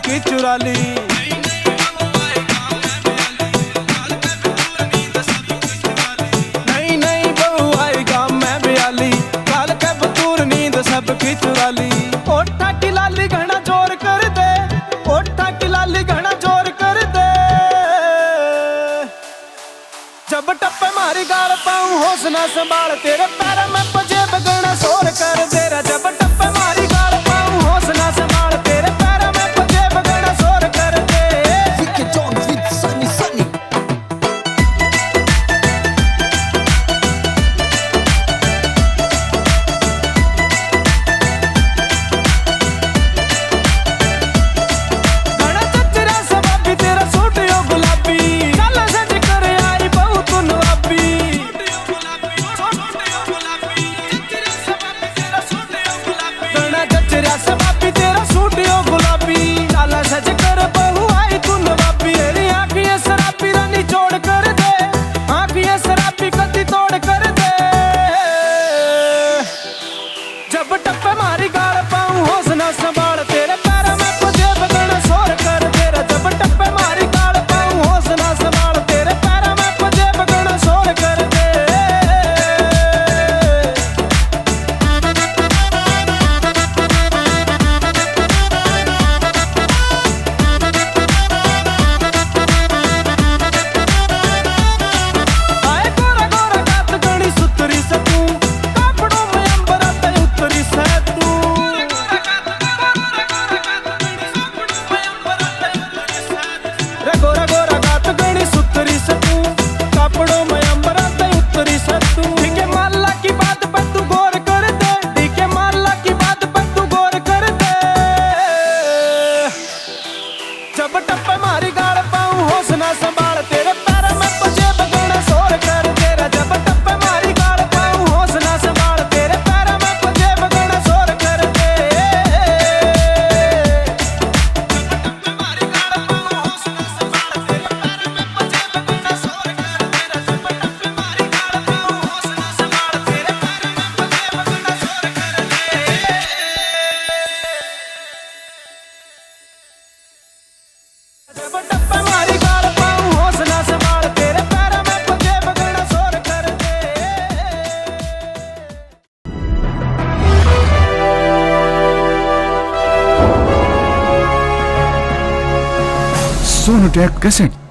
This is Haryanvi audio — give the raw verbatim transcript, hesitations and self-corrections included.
की चुराली। नहीं, नहीं, बहू आएगा मैं बयाली, काल के बतूर नींद सबकी चुराली। ओठा की लाली घना जोर कर दे, ओठा की लाली घना जोर कर दे। जब टप्पे मारी गाल पाऊं होश ना संभाल, तेरे पैर में पजेब घना शोर कर दे रा। जब टप्पे मारी गाल पाऊं होश ना संभाल, तेरे पैर में पजेब घना शोर कर दे। Vicky John with Sunny Sunny। घना चचरा सा भाभी तेरा सूट यो गुलाबी, काला सज कर आई बहू तू नवाबी। घना चचरा सा भाभी तेरा सूट यो गुलाबी, काला सज कर बहू आई तू नवाबी। तेरी आँख ये शराबी रानी चोड़ कर दे, आँख ये शराबी कदी तोड़ कर दे। जब टप्पे मारी गाल पाऊं होश ना संभाल, तेरे पैर में पजेब घना शोर कर दे रा। जब टप्पे मारी गाल पाऊं होश ना संभाल, तेरे पैर में पजेब घना शोर कर दे। आए गोरा गोरा गात घनी सुथरी से तू, कापड़ों में अंबर तै उतरी से तू। रे गोरा गोरा गात घनी सुथरी से तू, कापड़ों में अंबर तै उतरी से तू। डीके माला की बात पर तू गौर कर दे, डीके माला की बात पर तू गौर कर दे। जब टप्पे मारी गाल पाऊं होश ना संभाल, तेरे पैर में पजेब घना शोर कर दे रा। जब टप्पे मारी गाल पाऊं होश ना संभाल, तेरे पैर में पजेब घना शोर कर दे। जब टप्पे मारी गाल पाऊं होश ना संभाल, तेरे पैर में पजेब घना शोर कर दे रा। जब टप्पे मारी गाल पाऊं होश ना संभाल, तेरे पैर में पजेब घना शोर कर दे। जब टप्पे मारी गाल पाऊं होश ना संभाल, तेरे पैर में पजेब घना शोर कर दे। Sonotech Cassette।